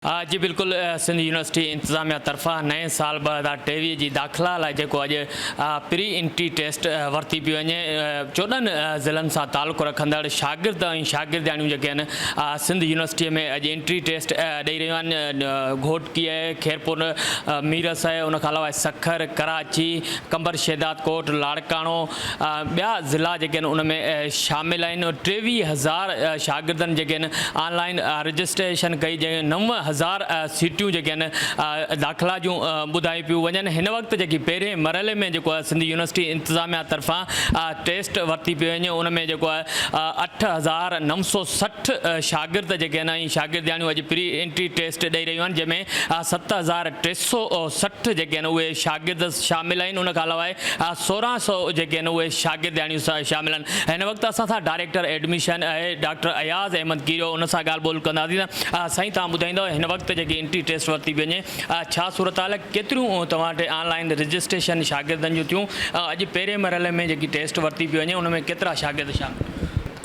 جي بلڪل سنڌ يونيورسٽي انتظاميا طرفان نئين سال 2023 جي داخلا لاء جيڪو اڄ پري انٽري ٽيسٽ ورتي پئي وڃي 14 ضلعن سان تعلق رکندڙ شاگرد ۽ شاگردياڻيون جيڪي آهن سنڌ يونيورسٽي ۾ اڄ انٽري ٽيسٽ ڏئي رهيون آهن گهوٽڪي خيرپور ميرس ان کان علاوه سکر ڪراچي قمبر شهداد ڪوٽ لاڙڪاڻو ٻيا ضلعا جيڪي آهن ان ۾ شامل آهن 23 هزار شاگردن جيڪي آهن آن لائن رجسٽريشن ڪئي جنهن 9000 سيٽيون جيڪي آهن داخلا جون ٻڌايون پيون وڃن هن وقت جيڪي پهرين مرحلي ۾ جيڪو آهي سنڌ يونيورسٽي انتظاميا طرفان ٽيسٽ ورتي پئي وڃي ان ۾ جيڪو آهي 8960 شاگرد جيڪي آهن ۽ شاگردياڻيون اڄ پري انٽري ٽيسٽ ڏئي رهيون آهن جنهن ۾ 7360 جيڪي آهن اهي شاگرد شامل آهن ان کان علاوه 16 سو جيڪي آهن اهي شاگردياڻيون شامل آهن. هن وقت اسان سان ڊائريڪٽر ايڊميشن آهي ڊاڪٽر اياز احمد ڪيريو ان سان ڳالهه ٻولهه ڪنداسين ته سائين توهان ٻڌائيندؤ هن وقت جيڪي انٽري ٽيسٽ ورتي پئي وڃي ڇا صورتحال آهي ڪيتريون توهان وٽ آن لائن رجسٽريشن شاگردن جون ٿيون اڄ پهرين مرحلي ۾ جيڪي ٽيسٽ ورتي پئي وڃي ان ۾ ڪيترا شاگرد شامل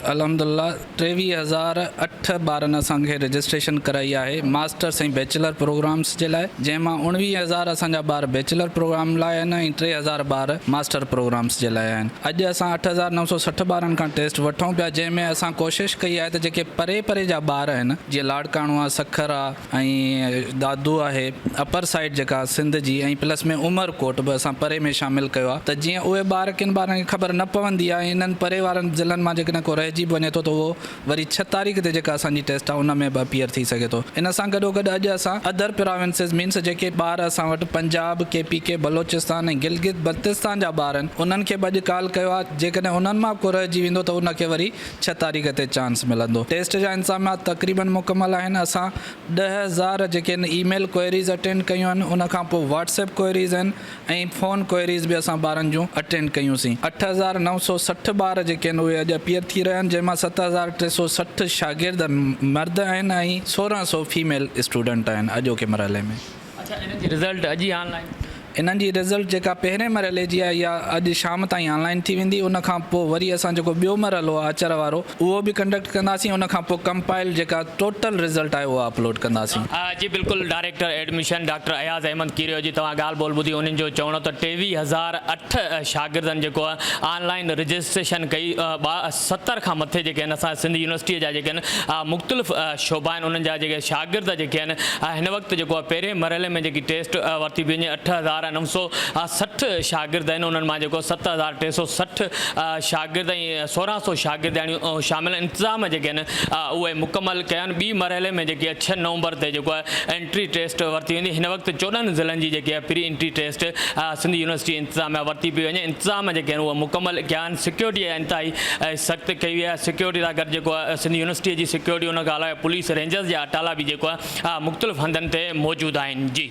الحمدلله 23,008 ٻارن اسان کي رجسٽريشن ڪرائي آهي ماسٽرس ۽ بيچلر پروگرامس جي لاء جنهن مان 19,000 اسان جا ٻار بيچلر پروگرام لاء آهن ۽ 3000 ٻار ماسٽر پروگرامس جي لاء آهن اڄ اسان 8960 ٻارن کان ٽيسٽ وٺون پيا جنهن ۾ اسان ڪوشش ڪئي آهي ته جيڪي پري پري جا ٻار آهن جيئن لاڙڪاڻو آهي سکر آهي ۽ دادو آهي اپر سائيڊ جيڪا سنڌ جي ۽ پلس ۾ عمر ڪوٽ به اسان پري ۾ شامل ڪيو آهي ته جيئن اهي ٻار ڪن ٻارن کي خبر نه پوندي آهي ۽ انهن پري وارن ضلعن مان جيڪڏهن ڪو رهجي به وڃي ٿو ته اهو وري 6 تاريخ تي جيڪا اسان جي ٽيسٽ آهي ان ۾ به اپيئر ٿي سگهي ٿو ان سان گڏو گڏ اڄ اسان ادر پراونسز مينس جيڪي ٻار اسان وٽ پنجاب، ڪي پي ڪي، بلوچستان ۽ گلگت بلتستان جا ٻار آهن انهن کي به اڄ ڪال ڪيو آهي جيڪڏهن انهن مان به ڪو رهجي ويندو ته ان کي وري 6 تاريخ تي چانس ملندو ٽيسٽ جا انتظامات تقريبن مڪمل آهن اسان 10,000 جيڪي آهن اي ميل ڪوئريز اٽينڊ ڪيون آهن ان کان پوء واٽس ايپ ڪوئريز آهن ۽ فون ڪوئريز به اسان ٻارن جون اٽينڊ ڪيون سين 8960 ٻار جيڪي آهن اهي اڄ اپيئر ٿي رهيا آهن جنهن مان 7360 شاگرد مرد آهن ۽ 16 سو فيميل اسٽوڊنٽ آهن اڄوڪي مرحلي ۾. اڇا انهن جي رزلٽ اڄ ئي آن لائين. انهن جي رزلٽ جيڪا پهرين مرحلي جي آهي اها اڄ شام تائين آن لائين ٿي ويندي ان کان پوء وري اسان جيڪو ٻيو مرحلو آهي آچر وارو اهو به ڪنڊڪٽ ڪنداسين ان کان پوء ڪمپائل جيڪا ٽوٽل رزلٽ آهي اها اپلوڊ ڪنداسين. جي بلڪل director admission doctor Ayaz Ahmed Kerio جي توهان ڳالهه ٻولهه ٻڌي انهن جو چوڻ هو ته 23,008 شاگردن جيڪو آن لائين رجسٽريشن ڪئي 70 کان مٿي جيڪي آهن اسان سنڌ يونيورسٽي جا جيڪي آهن مختلف شعبا آهن انهن جا جيڪي شاگرد جيڪي آهن هن وقت جيڪو آهي پهرين مرحلي ۾ جيڪي ٽيسٽ ورتي پئي وڃي 8960 شاگرد آهن انهن مان جيڪو 7360 شاگرد ۽ 16 سو شاگردياڻيون شامل آهن انتظام جيڪي آهن اهي مڪمل ڪيا آهن ٻي مرحلي ۾ جيڪي آهي 6 نومبر تي جيڪو آهي انٽري ٽيسٽ ورتي ويندي هن وقت 14 ضلعن جي جيڪي آهي pre entry test Sindh university انتظاميا ورتي پئي وڃي انتظام جيڪي آهن اهي مڪمل ڪيا آهن سيڪيورٽي انتهائي سخت ڪئي وئي آهي سيڪيورٽي سان گڏ جيڪو آهي سنڌ يونيورسٽي جي سيڪيورٽي ان کان علاوه پوليس رينجرز جا اٽالا به جيڪو آهي مختلف هنڌن تي موجود آهن جي.